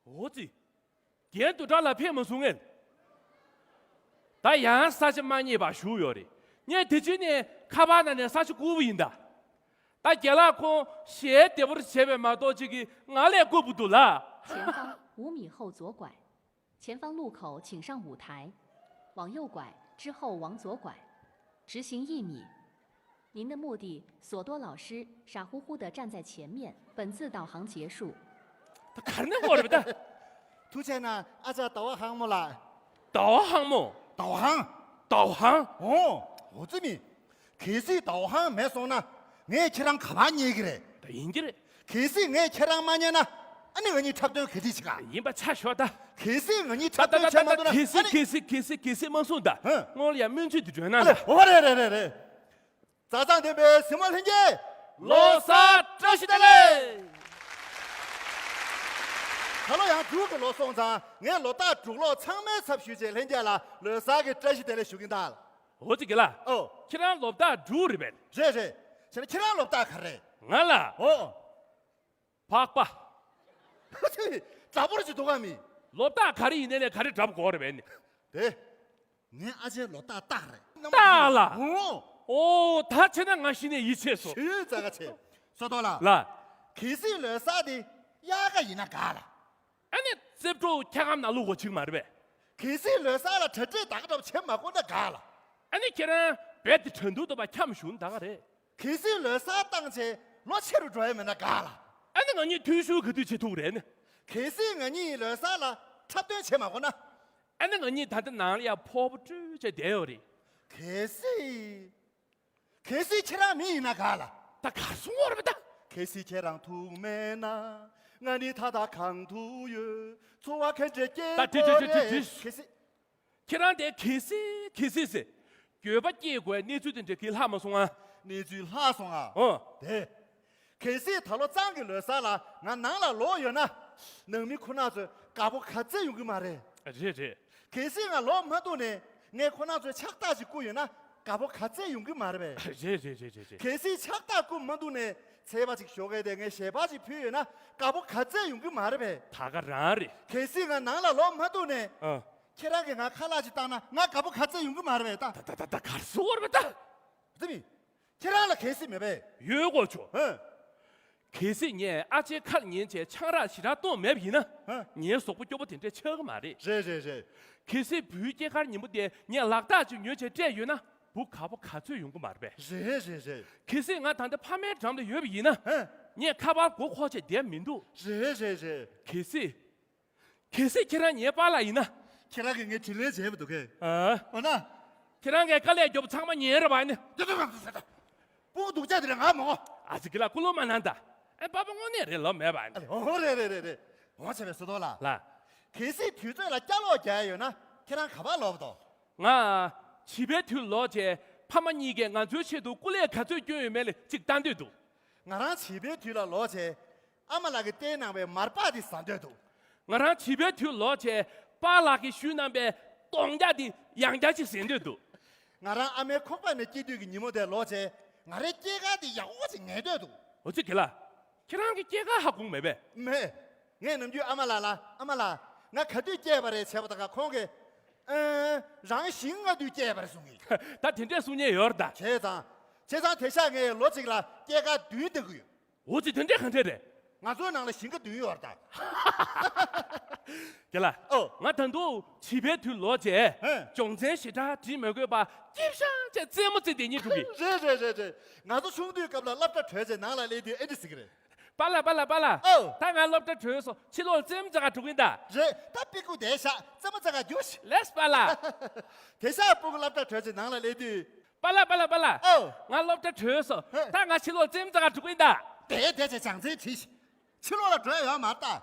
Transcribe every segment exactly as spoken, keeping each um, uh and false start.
འོ་ཙི། རྒན་དུ་དྲག་ལ་ཕེབས་མ་སོང་ངས། ད་ཡང་ས་ཆ་མ་རྙེད་པར་བཞུགས་ཡོད་རེད། ངས་དེ་ཕྱི་ནས་ཁ་པར་ནང་ནས་ས་ཆ་བསྐུར་བ་ཡིན་ད། ད་རྒན་ལགས་ཁོང་ཞལ་བདེ་པོར་བྱས་པས་མ་གཏོགས་ཅིག་གིས་ང་ལས་བསྐུར་བ་འདུག་ལ། 前方五米后左拐，前方路口请上五台，往右拐之后往左拐，直行一米。您的目的，索多老师傻乎乎地站在前面。本次导航结束。 ད་ག་རེ་ནས་འོར་བ་ད། ཐུགས་ཆེ་ན་ཨ་ཅག་ཟླ་བ་ཧང་མོ་ལགས། ཟླ་བ་ཧང་མོ། ཟླ་བ་ཧང་། ཟླ་བ་ཧང་། ཨོ། འོ་ཙི་མི། གལ་སྲིད་ཟླ་བ་ཧང་མེད་སོང་ན། ངས་ཁྱེད་རང་ག་པར་རྙེད་ཀྱི་རེད། ད་ཡིན་གྱི་རེད། གལ་སྲིད་ངས་ཁྱེད་རང་མ་རྙེད་ན། ཨ་ནི་ང་གཉིས་འཁྲབ་སྟོན་ག་དུས་བྱེད་ག་ཡིན་པ་ཆ་ཞོག་ད། གལ་སྲིད་ང་གཉིས་འཁྲབ་སྟོན་བྱེད་མ་ཐུབ་ན། གལ་སྲིད་ཨ་ནི། གལ་སྲིད་གལ་སྲིད་གལ་སྲིད་མ་གསུངས་ད། ཧུམ། སྔོན་ལ་ཡང་སྨོན་ཚིག་དེ་སྒྲོན་ན། ཨ་ལེ། འོ་རེད་རེད་རེད་རེད། ཛ་ཛང་ལྡན་པའི་གཟིགས་མོ་ལྷན་རྒྱས། ལོ་གསར་བཀྲ་ཤིས་བདེ་ལེགས། ད་ལོ་ཡང་འབྲུག་གི་ལོ་སོང་ཙང་ངས་ལོ་རྟགས་འབྲུག་ལོ་ཚང་མའི་ཚབ་ཞུས་བྱས་ལྷན་རྒྱས་ལ་ལོ་གསར་གྱི་བཀྲ་ཤིས་བདེ་ལེགས་ཞུ་གིན་ད། འོ་ཙི་གི་ལ། ཨོ། ཁྱེད་རང་ལོ་རྟགས་འབྲུག་རེད་པས། རེད་རེད། བྱས་ན་ཁྱེད་རང་ལོ་རྟགས་ག་རེ། ང་ལ། ཨོ། ཕག་པ། འདྲ་པོ་ཅིག་འདུག་ག་མི། ལོ་རྟགས་ག་རེ་ཡིན་ནའི་ནས་ག་རེ་འདྲ་པོ་དགོས་རེད་པས་ནི། དེ། ངའི་ཨ་ཅེ་ལོ་རྟགས་སྟག་རེད། སྟག་ལ། ཨོ། ཨོ་ད་བྱས་ན་ང་གཞི་ནས་ཡིད་ཆེས་སོང་། ཞུ་ཡོད་ཙག་ག་ཆེ། སོ་ཏོ་ལ། ལ། གལ་སྲིད་ལོ་གསར་དེ་དབྱར་ཁ་ཡིན་ན་དགའ་ལ། ཨ་ནི་རྩེ་བྲོ་འཁྱག་སྒམ་ནང་བླུག་དགོས་ཅིག་མ་རེད་པས། གལ་སྲིད་ལོ་གསར་ལ་གྲ་སྒྲིག་ད་ག་འདྲ་བྱེད་མ་དགོས་ན་དགའ་ལ། ཨ་ནི་ཁྱེད་རང་རྦད་དེ་གྲ་འདུག་འདུག་པ་འཁྱམ་བཞུགས་ན་ད་ག་རེད། གལ་སྲིད་ལོ་གསར་བཏང་བྱས་ལོ་ཆེ་རུ་འགྲོ་ཡ་མེད་ན་དགའ་ལ། ཨ་ནི་ང་གཉིས་ཐུན་བཞུགས་ག་དུས་བྱེད་ཐུབ་རེད་ནི། གལ་སྲིད་ང་གཉིས་ལོ་གསར་ལ་འཁྲབ་སྟོན་བྱེད་མ་དགོས་ན། ཨ་ནི་ང་གཉིས་ད་ལྟ་ནང་ལ་ཡ་ཕོར་པ་སྤྲོད་བྱས་བསྡད་ཡོད་རེད། གལ་སྲིད། གལ་སྲིད་ཁྱེད་རང་མི་ཡིན་ན་དགའ་ལ། ད་གར་སོང་བ་རེད་པ་ད། གལ་སྲིད་ཁྱེད་རང་ཐུག་མེད་ན། ང་ནི་ད་ལྟ་གང་དུ་ཡོད། འཚོ་བ་ག་འདྲ་སྐྱེལ་ད་དེ་དེ་དགོས་དེ་དེ་རེད། དེ། གལ་སྲིད། ཁྱེད་རང་དེ་གལ་སྲིད་གལ་སྲིད་ཟེར། འགྱོད་པ་སྐྱེ་དགོས་གནས་ཚུལ་དེ་འདྲ་གི་ལྷག་མ་སོང་ཨ། གནས་ཚུལ་ལྷག་སོང་ཨ། ཨོ། དེ། གལ་སྲིད་ད་ལོ་གཙང་གི་ལོ་གསར་ལ་ང་ནང་ལ་ལོག་ཡོད་ན། ནང་མི་ཁོ་ན་ཚོས་དགའ་པོ་ག་ཚད་ཡོང་གི་མ་རེད། རེད་རེད། གལ་སྲིད་ང་ལོག་མ་ཐུབ་ནས་ངས་ཁོ་ན་ཚོས་ཕྱག་རྟགས་ཅིག་བསྐུར་ཡོད་ན་དགའ་པོ་ག་ཚད་ཡོང་གི་མ་རེད་པས། རེད་རེད་རེད་རེད་རེད། གལ་སྲིད་ཕྱག་རྟགས་བསྐུར་མ་ཐུབ་ནས་ཚལ་པ་ཅིག་ཞོགས་ཀས་དེ་ངས་ཞལ་པར་ཅིག་ཕུལ་ཡོད་ན་དགའ་པོ་ག་ཚད་ཡོང་གི་མ་རེད་པས། ད་ག་རང་རེད། གལ་སྲིད་ང་ནང་ལ་ལོག་མ་ཐུབ་ནས། ཨ། ཁྱེད་རང་གིས་ང་ཁ་ལག་ཅིག་བཏང་ན་ང་དགའ་པོ་ག་ཚད་ཡོང་གི་མ་རེད་པས་ད། ད་ད་ད་ད་གར་སོང་བ་རེད་པས་ད། ཙི་མི། ཁྱེད་རང་ལ་གལ་སྲིད་མེད་པས། ཡོད་གོ་ཆོ། ཧེ། གལ་སྲིད་ངས་ཨ་ཅེའི་ཁ་ལ་ཉན་བྱས་ཆང་རག་ཞེ་དྲག་བཏུངས་མེད་པ་ཡིན་ན། ཧེ། ངའི་གཟུགས་པོ་སྐྱོ་པོ་དེ་འདྲ་ཆགས་ཀྱི་མ་རེད། རེད་རེད་རེད། གལ་སྲིད་བུའི་སྐྱེས་སྐར་ཉིན་མོ་དེ་ངས་ལག་རྟགས་ཅིག་ཉོས་བྱས་སྤྲད་ཡོད་ན་བུ་དགའ་པོ་ག་ཚོད་ཡོང་གི་མ་རེད་པས། རེད་རེད་རེད། གལ་སྲིད་ང་ད་ལྟ་ཕ་མའི་འགྲམ་ལ་ཡོད་པ་ཡིན་ན། ཧེ། ངས་ཁ་པར་མགོ་འཁོར་བྱས་བསྡད་མི་འདུག་རེད་རེད་རེད། གལ་སྲིད། གལ་སྲིད་ཁྱེད་རང་ངའི་པཱ་ལགས་ཡིན་ན། ཁྱེད་རང་གིས་ངའི་དྲིན་ལན་འཇལ་བ་འདུག་གས། ཨ། འོ་ན། ཁྱེད་རང་གིས་དཀའ་ལས་རྒྱོབ་ཚང་མ་ཉན་རེད་པ་ནི། ཏེ་ཏེ་ཏེ་ཏེ་ཏེ། སྤུ་གུ་སྡུག་ཅག་དེ་རེད་ང་མོ། ཨ་ཙི་གི་ལ་ཀུ་ལུ་མ་ནན་ད། ཨེ་པཱ་པཱ་དངོས་གནས་རེད་ལོ་མེད་པ་ནི། ཨོ་རེད་རེད་རེད་རེད། འོ་བྱས་པའི་སུ་དོ་ལ། ལ། གལ་སྲིད་དུས་ཚོད་ལ་སྐྱ་ལོག་རྒྱག་ཡོད་ན་ཁྱེད་རང་ག་པར་ལོག་པ་དོ། ང་། བྱིས་པའི་དུས་ལོག་བྱས་ཕ་མ་གཉིས་ཀས་ང་ཚོའི་ཆེད་དུ་སྐུ་ལས་ག་ཚོད་བསྐྱོན་ཡོད་མེད་ལ་ཅིག་ལྟ་འདོད་འདུག་ང་རང་བྱིས་པའི་དུས་ལ་ལོག་བྱས། ཨ་མ་ལགས་ཀྱིས་བསྟན་གནང་བའི་མར་པག་འདི་ཟ་འདོད་འདུག་ང་རང་བྱིས་པའི་དུས་ལོག་བྱས་པཱ་ལགས་ཀྱིས་ཞུས་གནང་པའི་ལྟོགས་རྒྱགས་འདི་ཡང་བསྐྱར་ཅིག་ཟ་འདོད་འདུག་ང་རང་ཨ་མའི་ཁོག་པ་ནས་སྐྱེས་དུས་ཀྱི་ཉིན་མོ་དེ་ལོག་བྱས་ང་རའི་སྐྱེས་སྐར་འདི་ཡག་པོ་ཅིག་ངེས་འདོད་འདུག་འོ་ཙི་གི་ལ། ཁྱེད་རང་གི་སྐྱེས་སྐར་ཧ་གོ་མེད་པས། མེད། ངས་ནམ་རྒྱུན་ཨ་མ་ལགས་ལ་ཨ་མ་ལགས་ང་ག་དུས་སྐྱེས་པ་རེད་བྱས་པ་དང་ཁོང་གིས། ཨ། རང་ཞིང་ལྔ་དུས་སྐྱེས་པ་རེད་གསུང་གི་ད་དེ་འདྲས་གསུང་མཁན་ཡོད་རེད་ད། བྱས་ཙང་། བྱས་ཙང་དེང་སང་ངས་ལོ་གཅིག་ལ་སྐྱེས་སྐར་བདུན་བཏང་གི་ཡོད། འོ་ཙི་དེ་འདྲས་གང་འདྲས་རེད། ང་ཚོའི་ནང་ལ་ཞིང་ཁ་བདུན་ཡོད་རེད་ད། རྒན་ལགས། ཨོ། ང་ད་དུང་བྱིས་པའི་དུས་ལོག་བྱས། ཧེ། སྦྱོང་ཚན་ཞེ་དྲག་བྲིས་མ་དགོས་པར་སྐྱིད་ཤང་བྱས་རྩེད་མོ་རྩེ་བསྡད་སྙིང་བྲོ་གི་རེད་རེད་རེད་རེད། ང་ཚོ་ཆུང་དུས་སྐབས་ལ་སློབ་གྲྭ་གྲོལ་བྱས་ནང་ལ་སླེབས་དུས་ཨེ་འདྲ་ཟེར་གི་རེད། པཱ་ལགས་པཱ་ལགས་པཱ་ལགས། ཨོ། ད་ང་སློབ་གྲྭ་གྲོལ་སོང་ཕྱི་ལོགས་རྩེད་མོ་རྩེ་ག་འགྲོ་གི་ཡིན་ད། རེད་ད་པི་ཀུ་དེ་བཞག་རྩེད་མོ་རྩེ་ག་རྒྱུགས་ཤིག་ལེས་པཱ་ལགས། དེང་སང་སྤུ་གུ་སློབ་གྲྭ་གྲོལ་བྱས་ནང་ལ་སླེབས་དུས། པཱ་ལགས་པཱ་ལགས་པཱ་ལགས། ཨོ། ང་སློབ་གྲྭ་གྲོལ་སོང་། ཧེ། ད་ང་ཕྱི་ལོགས་རྩེད་མོ་རྩེ་ག་འགྲོ་གི་ཡིན་ད། དེ་དེ་བྱས་སྦྱོང་ཚན་བྲིས་ཤིག་ཕྱི་ལོགས་ལ་འགྲོ་ཡ་ཡོད་མ་རེད་ད།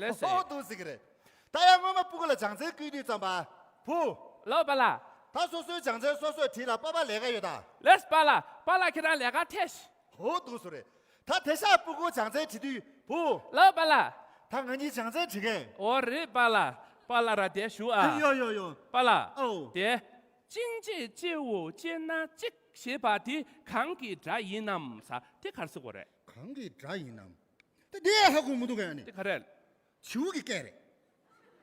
ལེས་སེ། ཨོ་འདུག་ཟེར་གི་རེད། ད་ཡང་སྔོན་མ་སྤུ་གུ་ལ་སྦྱོང་ཚན་བསྐུལ་དུས་ཙམ་པ། བུ། ལོ་པཱ་ལགས། ད་སོ་སོའི་སྦྱོང་ཚན་སོ་སོས་བྲིས་ལ་པཱ་པཱ་ལས་ཀ་ཡོད་ད། ལེས་པཱ་ལགས་པཱ་ལགས་ཁྱེད་རང་ལས་ཀ་ཐད་ཤིག་ཧོ་འདུག་སོ་རེད། ད་དེང་སང་སྤུ་གུ་སྦྱོང་ཚན་བྲིས་དུས་བུ། ལོ་པཱ་ལགས། ད་ང་གཉིས་སྦྱོང་ཚན་བྲིས་མཁན། འོ་རེད་པཱ་ལགས། པཱ་ལགས་ར་དེ་ཞུ་ཨ། ཡོ་ཡོ་ཡོ། པཱ་ལགས། ཨོ། དེ། 亲戚借物件拿གཅིག་ཞེས་པ་དེ་གང་གི་སྒྲ་ཡིན་ནམ་ཟེར་དེ་ག་རེ་ཟེར་དགོས་རེད། གང་གི་སྒྲ་ཡིན་ནམ། དེ་དེ་ཧ་གོ་མི་འདུག་ག་ནི། དེ་ག་རེད། བྱིའུ་གི་སྐད་རེད།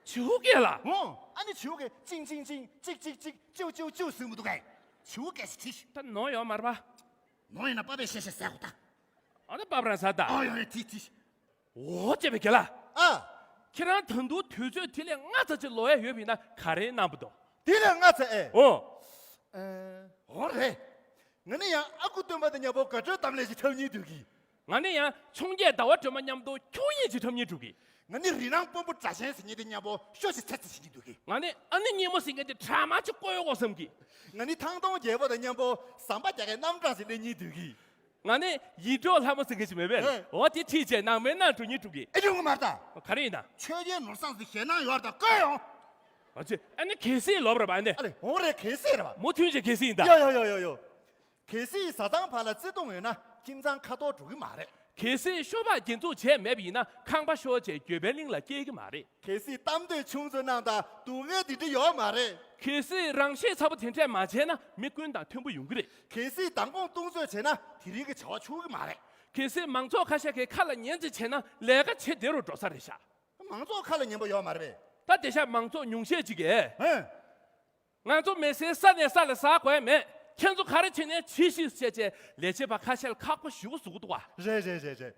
བྱིའུ་སྐད་ལ། འོ། ཨ་ནི་བྱིའུ་སྐད་ཅིང་ཅིང་ཅིང་ཅིག་ཅིག་ཅིག་ཅིའུ་ཅིའུ་ཅིའུ་ཟེར་མི་འདུག་གས། བྱིའུ་སྐད་ཞིག་བྲིས་ཤིག་ད་ནོར་ཡོད་མ་རེད་པ། ནོར་ཡིན་ན་པ་པས་ཤེས་ཤེས་ཟེར་གོ་ད། ཨ་ད་པ་པ་རང་ཟ་ད། ཨ་ཡོད་རེད་བྲིས་བྲིས། འོ་ཅེ་བའི་རྒན་ལགས། ཨ། ཁྱེད་རང་ད་དུང་དུས་ཚོད་དེ་ལས་སྔ་ཙམ་ཅིག་ལོག་ཡ་ཡོད་པ་ཡིན་ན་ག་རེ་གནང་པ་འདུག་དེ་ལས་སྔ་ཙམ་ཨེ། འོ། འོ་རེད། ང་ནི་ཡང་ཨ་ཁུ་སྟོན་པ་དང་མཉམ་པོ་དགའ་སྤྲོའི་གཏམ་གླེང་ཞིག་འཁྲབ་སྙིང་འདོད་ཀི། ང་ནི་ཡང་འཕྱོངས་རྒྱས་ཟླ་བ་སྒྲོལ་མ་མཉམ་དུ་འཁྱུག་དབྱིངས་ཤིག་འཁྲབ་སྙིང་འདོད་ཀི། ང་ནི་རི་ནང་དཔོན་པོ་སྒྲ་ཆེན་ཟེར་མཁན་དེ་མཉམ་པོ་ཤོ་ཞིག་ཚེ་ཚེ་བྱེད་སྙིང་འདོད་ཀི། ང་ནི་ཨ་ནེ་སྙེ་མོ་ཟེར་མཁན་དེ་དྲ་མ་ཅིག་བསྐོར་ཡོང་དགོས་བསམ་གི། ང་ནི་ཐང་སྟོང་རྒྱལ་པོ་དང་མཉམ་པོ་ཟམ་པ་རྒྱག་མཁན་གནམ་གྲངས་ཤིག་གླེང་སྙིང་འདོད་ཀི། ང་ནི་ཡིད་འཕྲོག་ལྷ་མོ་ཟེར་མཁན་ཞིག་མེད་པས། ཨེ། འོ་དེ་ཁྲིད་བྱས་ནང་མའི་ནང་འགྲོ་སྙིང་འདོད་ཀི། ཨེ་ཡོང་གི་མ་རེད་ད། ག་རེ་ཡིན་ན། ཆོས་རྒྱལ་ནོར་བཟང་ཟེར་ཞེད་སྣང་ཡོད་རེད་ད་བསྐོས་ཡོང་། ཨ་ཙི། ཨ་ནི་གལ་སྲིད་ལོབས་རེད་པ་ཨ་ནི། ཨ་ལེ་འོང་རེད་གལ་སྲིད་རེད་པ། མུ་མཐུད་བྱས་གལ་སྲིད་ཡིན་ད། ཡོ་ཡོ་ཡོ་ཡོ་ཡོ། གལ་སྲིད་བཟའ་ཚང་བར་ལ་བརྩེ་དུང་ཡོད་ན་ཁྱིམ་ཚང་ཁ་ཐོར་འགྲོ་གི་མ་རེད། གལ་སྲིད་ཤོ་སྦག་སྒྱེད་འཛུགས་བྱས་མེད་པ་ཡིན་ན་ཁང་པ་ཤོར་བྱས་འགྱོད་པའི་གླིང་ལ་སྐྱེལ་གི་མ་རེད། གལ་སྲིད་གཏམ་འདོད་ཆུང་ཙམ་གནང་དང་སྡུག་བསྔལ་འདི་འདྲ་ཡོད་མ་རེད། གལ་སྲིད་རང་ཤེད་ཚ་པོ་དེ་འདྲས་མ་བྱས་ན་མི་ཀུན་དང་མཐུན་པོ་ཡོང་གི་རེད། གལ་སྲིད་མདང་དགོང་བཏུང་ཚོད་བྱས་ན་དེ་རིང་གི་བྱ་བ་འཆུག་གི་མ་རེད། གལ་སྲིད་མང་ཚོགས་ཁ་ཤས་ཀྱི་ཁ་ལ་ཉན་ཙམ་བྱས་ན་ལས་ཀ་བྱེད་བདེ་རུ་འགྲོ་ས་རེད་ཤག་མང་ཚོགས་ཁ་ལ་ཉན་པོ་ཡོད་མ་རེད་པས། ད་དེ་ཤག་མང་ཚོགས་ཉུང་ཤས་ཅིག་གིས། ཧེ། ང་ཚོ་མི་སེར་ས་ནས་ས་ལ་ཟ་དགོས་མེད། ཁྱེད་ཚོ་ག་རེ་བྱེད་ནས་བྱིས་ཤིག་བྱས་བྱས་ལས་བྱེད་པ་ཁ་ཤས་ལ་ཁག་པོ་ཞེ་པོ་བཟོ་གི་འདུག་བ། རེད་རེད་རེད་རེད།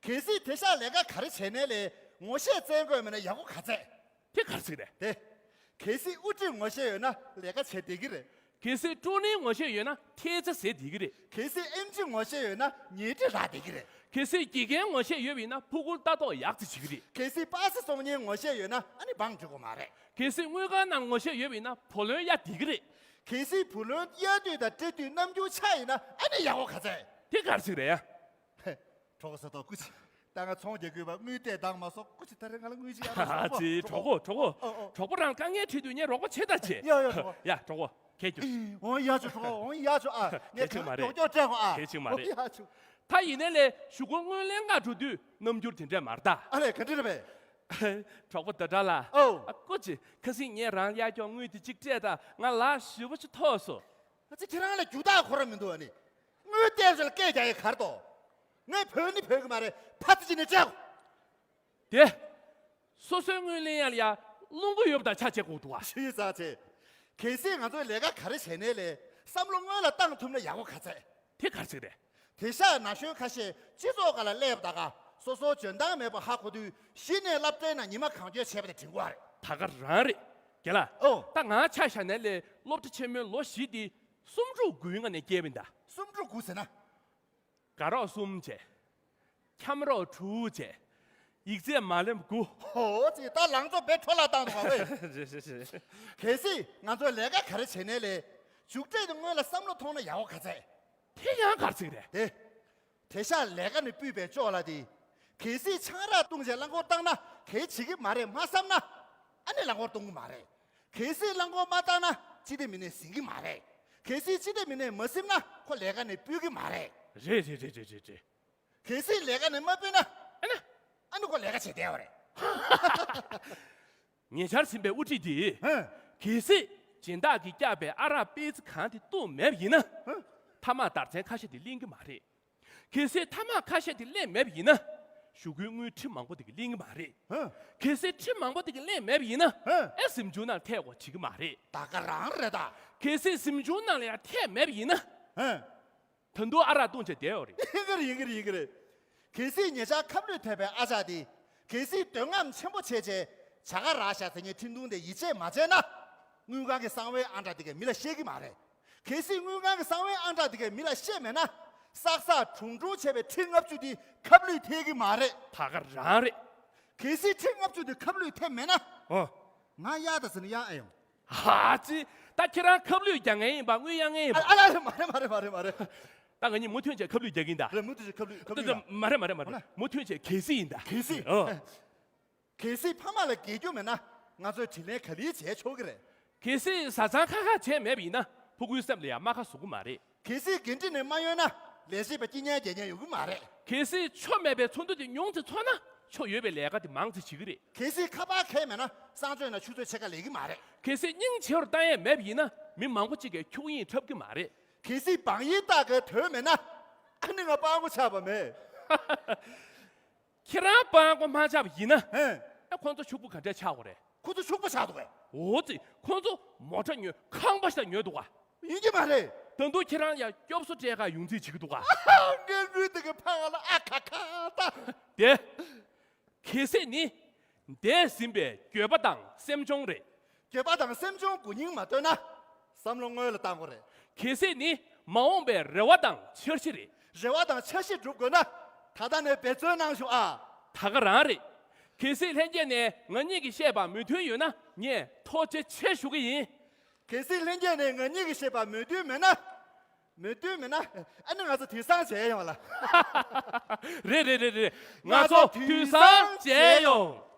གལ་སྲིད་དེ་ཤག་ལས་ཀ་ག་རེ་བྱས་ནའི་ལས་ངོ་ཤེས་བཙལ་དགོས་མེད་ན་ཡག་པོ་ག་ཚད། དེ་ག་རེ་ཟེར་གི་རེད། དེ། གལ་སྲིད་དབུ་ཁྲིད་ངོ་ཤེས་ཡོད་ན་ལས་ཀ་བྱེད་བདེ་གི་རེད། གལ་སྲིད་ཀྲུའུ་རིན་ངོ་ཤེས་ཡོད་ན་ཐེལ་ཙེ་ཟས་བདེ་གི་རེད། གལ་སྲིད་ཨེམ་ཆི་ངོ་ཤེས་ཡོད་ན་ཉལ་ཁྲི་རག་བདེ་གི་རེད། གལ་སྲིད་དགེ་རྒན་ངོ་ཤེས་ཡོད་པ་ཡིན་ན་ཕྲུ་གུར་ལྟ་རྟོག་ཡག་ཙམ་བྱེད་གི་རེད། གལ་སྲིད་པ་སེ་ཚོང་གཉེར་ངོ་ཤེས་ཡོད་ན་ཨ་ནི་བང་འགྲིག་གོ་མ་རེད། གལ་སྲིད་དངུལ་ཁང་ནང་ངོ་ཤེས་ཡོད་པ་ཡིན་ན་བུ་ལོན་གཡར་བདེ་གི་རེད། གལ་སྲིད་བུ་ལོན་གཡར་དུས་དང་སྤྲད་དུས་རྣམ་འགྱུར་ཆག་ཡིན་ན་ཨ་ནི་ཡག་པོ་ག་ཚད། དེ་ག་རེ་ཟེར་གི་རེད་ཡ། གྲོགས་པོ་ཟེར་ཏོ་སྐུ་མཁྱེན། ད་ང་ཚོང་རྒྱག་དགོས་པ་དངུལ་སྤྲད་དང་མ་སོང་སྐུ་མཁྱེན་ད་རེས་ང་ལ་དངུལ་ཅིག་ཡར་ཨ་ཙི་གྲོགས་པོ་གྲོགས་པོ། ཨོ་ཨོ། གྲོགས་པོ་རང་དཀའ་ངལ་འཕྲད་དུས་ངས་རོགས་པ་བྱེད་ད་བྱེད། ཡ་ཡ་གྲོགས་པོ། ཡ་གྲོགས་པོ་གལ་རྒྱུ། འོང་ཡ་ཆུ་གྲོགས་པོ་འོང་ཡ་ཆུ་ཨ། ངས་གལ་ཆེ་མ་རེད། མགྱོགས་མགྱོགས་སྤྲད་གོ་ཨ། གལ་ཆེ་མ་རེད། འོང་ཡ་ཆུ། ད་ཡིན་ནའི་ལས་གཞུག་གུ་དངུལ་ལེན་ག་འགྲོ་དུས་རྣམ་འགྱུར་དེ་འདྲས་མ་རེད་ད། ཨ་ལས་ག་འདྲ་རེད་པས། གྲོགས་པོ་ཟླ་གྲགས་ལགས། ཨོ། ཨ་སྐུ་མཁྱེན་ཁ་སང་ངས་རང་གཡར་ཀྱོག་དངུལ་དེ་གཅིག་སྤྲད་ད་ང་ལག་ཞེ་པོ་ཅིག་ཐོགས་སོང་། ཨ་ཙི་ཁྱེད་རང་ལ་རྒྱུ་དག་ཁོ་ར་མི་འདུག་ཨ་ནི། དངུལ་སྟེར་ཟེར་ལ་སྐད་རྒྱག་ཡས་གར་དོ། ངས་བོད་ནི་བོད་གི་མ་རེད་ཕ་ཙི་ཅི་ནས་སྤྲད་གོ། དེ། སོ་སོའི་དངུལ་ལེན་ཡ་ལ་ཡ་རླུང་བུ་ཡོད་པ་དང་ཆ་བྱེད་དགོས་འདུག་ཨ། ཤི་ཙང་ཆེ། གལ་སྲིད་ང་ཚོས་ལས་ཀ་ག་རེ་བྱས་ནའི་ལས་བསམ་བློ་སྔོན་ལ་བཏང་ཐུབ་ན་ཡག་པོ་ག་ཚད། དེ་ག་རེ་ཟེར་གི་རེད། དེ་ཤག་ན་གཞོན་ཁ་ཤས་སྤྱི་ཚོགས་སྒང་ལ་སླེབས་ད་ག་སོ་སོ་འཇོན་ཐང་མེད་པ་ཧ་གོ་དུས་གཞི་ནས་སློབ་གྲྭའི་ནང་ཉི་མ་གང་འཁྱོལ་བྱས་པ་དེ་དྲན་གྱི་ཡོད་རེད། ད་ག་རང་རེད། རྒན་ལགས། ཨོ། ད་ང་ཆ་བཞག་ནའི་ལས་སློབ་གྲྭ་ཆེན་མོའི་ལོ་བཞི་དེ་སུམ་ཕྲུགས་དགུའི་ངང་ནས་བསྐྱལ་བ་ཡིན་ད། སུམ་ཕྲུགས་དགུ་ཟེར་ན། དགའ་རོགས་གསུམ་བྱས། འཁྱམ་རོགས་དྲུག་བྱས། ཡིག་ཚད་མ་ལོན་དགུ། ཧོ་ཙི་ད་ལང་ཚོ་བེ་འཕྲོ་བརླག་བཏང་འདུག་བ་ཝེ། རེད་རེད་རེད། གལ་སྲིད་ང་ཚོས་ལས་ཀ་ག་རེ་བྱས་ནའི་ལས་མཇུག་འབྲས་དེ་སྔོན་ལ་བསམ་བློ་ཐོངས་ན་ཡག་པོ་ག་ཚད། དེ་ཡང་ག་རེ་ཟེར་གི་རེད། དེ། དེ་ཤག་ལས་ཀ་ནས་སྤུད་པའི་ཅོག་ལ་དེ། གལ་སྲིད་ཆང་རག་བཏུང་བྱས་རླངས་འཁོར་བཏང་ན་གལ་བྱེད་ཀྱི་མ་རེད་མ་བསམ་ན། ཨ་ནི་རླངས་འཁོར་གཏོང་གི་མ་རེད། གལ་སྲིད་རླངས་འཁོར་མ་བཏང་ན་སྤྱི་བདེ་མི་སྣས་ཟིན་གྱི་མ་རེད། གལ་སྲིད་སྤྱི་བདེ་མི་སྣས་མ་ཟིན་ན་ཁོ་ལས་ཀ་ནས་སྤུད་ཀྱི་མ་རེད། རེད་རེད། གལ་སྲིད་ལས་ཀ་ནས་མ་སྤུད་ན། ཨ་ན། ཨ་ནི་ཁོ་ལས་ཀ་བྱེད་བསྡད་པ་རེད། ཉེ་ཆར་ཟིན་པའི་དབུ་ཁྲིད་འདིས། ཧེ། གལ་སྲིད་སྦྱིན་བདག་གིས་བསྐྱབས་པའི་ཨ་རག་པེ་ཙི་གང་དེ་བཏུངས་མེད་པ་ཡིན་ན། ཧེ། ཐ་མག་དར་ཚན་ཁ་ཤས་དེ་ལེན་གྱི་མ་རེད། གལ་སྲིད་ཐ་མག་ཁ་ཤས་དེ་ལེན་མེད་པ་ཡིན་ན། གཞུག་གུའི་དངུལ་ཁྲི་མང་པོ་དེ་གིས་ལེན་གྱི་མ་རེད། ཧེ། གལ་སྲིད་ཁྲི་མང་པོ་དེ་གིས་ལེན་མེད་པ་ཡིན་ན། ཧེ། ཨེ་གཟིམ་ཆུང་ནང་ཐད་དགོས་བྱེད་ཀྱི་མ་རེད། ད་ག་རང་རེད་ད། གལ་སྲིད་གཟིམ་ཆུང་ནང་ལ་ཡང་ཐད་མེད་པ་ཡིན་ན། ཧེ། ད་དུང་ཨ་རག་བཏུང་བྱས་བསྡད་ཡོད་རེད། ཡིན་གྱི་རེད་ཡིན་གྱི་རེད་ཡིན་གྱི་རེད། གལ་སྲིད་ཉེ་ཆར་ཁབ་ལུད་ཐེབས་པའི་ཨ་ཅག་དེ། གལ་སྲིད་འདོད་རྔམ་ཆེན་པོ་བྱས་བྱས་བྱ་དགའ་རག་ཤག་ཟེར་མཁན་འཕྲིན་ཐུང་དེ་ཡིད་ཆེས་མ་བྱས་ན། དངུལ་ཁང་གི་གསང་བའི་ཨང་གྲངས་དེ་གས་མི་ལ་བཤད་ཀྱི་མ་རེད། གལ་སྲིད་དངུལ་ཁང་གི་གསང་བའི་ཨང་གྲངས་དེ་གས་མི་ལ་བཤད་མེད་ན། བསགས་བསགས་གྲུང་གྲུང་བྱས་པའི་ཁྲི་ལྔ་བཅུ་དེ་ཁབ་ལུད་ཐེབས་ཀྱི་མ་རེད། ད་ག་རང་རེད། གལ་སྲིད་ཁྲི་ལྔ་བཅུ་དེ་ཁབ་ལུད་ཐེབས་མེད་ན། ཨོ། ང་གཡར་ད་ཟེར་ན་གཡར་ཨེ་ཡོང་། ཧ་ཙི། ད་ཁྱེད་རང་ཁབ་ལུད་རྒྱག་མཁན་ཡིན་པ་དངུལ་གཡར་མཁན་ཡིན་པ། ཨ་ལ་ལ་མ་རེད་མ་རེད་མ་རེད་མ་རེད། ད་ང་གཉིས་མུ་མཐུད་བྱས་ཁབ་ལུད་རྒྱག་གིན་ད། རེད་མུ་མཐུད་བྱས་ཁབ་ལུད་ཁབ་ལུད་ད་ཡ། མ་རེད་མ་རེད་མ་རེད། མུ་མཐུད་བྱས་གལ་སྲིད་ཡིན་ད། གལ་སྲིད། ཨོ། གལ་སྲིད་ཕ་མ་ལ་རྒས་རྒྱུ་མེད་ན་ང་ཚོས་དྲིན་ལན་ག་ལེར་འཇལ་ཆོག་གི་རེད། གལ་སྲིད་བཟའ་ཚང་ཁ་ཁ་བྱས་མེད་པ་ཡིན་ན་ཕྲུ་གུའི་སེམས་ལ་ཡང་རྨ་ཁ་བཟོ་གི་མ་རེད། གལ་སྲིད་འགན་འཁྲི་ནས་མ་གཡོལ་ན་ལས་བྱེད་པ་སྐྱིད་ཉལ་རྒྱལ་ཉལ་ཡོང་གི་མ་རེད། གལ་སྲིད་ཆོ་མེད་པའི་ཚོགས་འདུ་དེ་ཉུང་ཙམ་ཚོགས་ན་ཆོ་ཡོད་པའི་ལས་ཀ་དེ་མང་ཙམ་བྱེད་ཀྱི་རེད། གལ་སྲིད་ཁ་པར་འཁྱེར་མེད་ན་གསང་སྤྱོད་ནང་ཆུ་ཚོད་ཕྱེད་ཀ་ལས་ཀྱི་མ་རེད། གལ་སྲིད་སྙིང་རྗེ་བོར་བཏང་ཡས་མེད་པ་ཡིན་ན་མི་མང་པོ་གཅིག་གིས་འཁྱུག་དབྱིངས་འཁྲབ་ཀྱི་མ་རེད། གལ་སྲིད་བང་ཡིག་ལྟ་མཁན་དོན་མེད་ན། ཨ་ནི་ང་སྤྲང་པོ་ཆགས་པ་མེད། ཁྱེད་རང་སྤྲང་པོ་མ་ཆགས་པ་ཡིན་ན། ཧེ། ཨ་ཁོང་ཚོ་ཕྱུག་པོ་ག་འདྲས་ཆགས་དགོས་རེད། ཁོ་ཚོ་ཕྱུག་པོ་ཆགས་འདུག་གས། འོ་ཙི། ཁོ་ཚོ་མོ་ཊ་ཉོས། ཁང་པ་ཞིག་ཉོས་འདུག་ག། ཡིན་གྱི་མ་རེད། ད་དུང་ཁྱེད་རང་ཡང་སྐྱོབ་གསོ་སྤྲད་ག་ཡོང་རྩིས་བྱེད་ཀྱི་འདུག་ག། ངའི་ལུས་འདི་གི་ཕ་ང་ལ་ཨ་ཁ་ཁ་ད། དེ། གལ་སྲིད་ནི། འདས་ཟིན་པའི་འགྱོད་པ་དང་སེམས་གཅོང་རེད། འགྱོད་པ་དང་སེམས་གཅོང་དགུ་སྙིང་མ་བཏོན་ན། བསམ་བློ་སྔོན་ལ་བཏང་དགོས་རེད། གལ་སྲིད་ནི། མ་འོངས་པའི་རེ་བ་དང་འཆར་གཞི་རེད། རེ་བ་དང་འཆར་གཞི་སྒྲུབ་དགོས་ན། ད་ལྟ་ནས་འབད་བརྩོན་གནང་ཤོག་ཨ། ད་ག་རང་རེད། གལ་སྲིད་ལྷན་རྒྱས་ནས་ང་གཉིས་ཀྱིས་བཤད་པ་མོས་མཐུན་ཡོད་ན་ངས་ཐུགས་རྗེ་ཆེ་ཞུ་གི་ཡིན། གལ་སྲིད་ལྷན་རྒྱས་ནས་ང་གཉིས་ཀྱིས་བཤད་པ་མོས་མཐུན་མེད་ན། མོས་མཐུན་མེད་ན། ཨ་ནི་ང་ཚོ་དུས་སང་མཇལ་ཡོང་ལ། རེད་རེད་རེད་རེད། ང་ཚོ་དུས་སང་མཇལ་ཡོང་།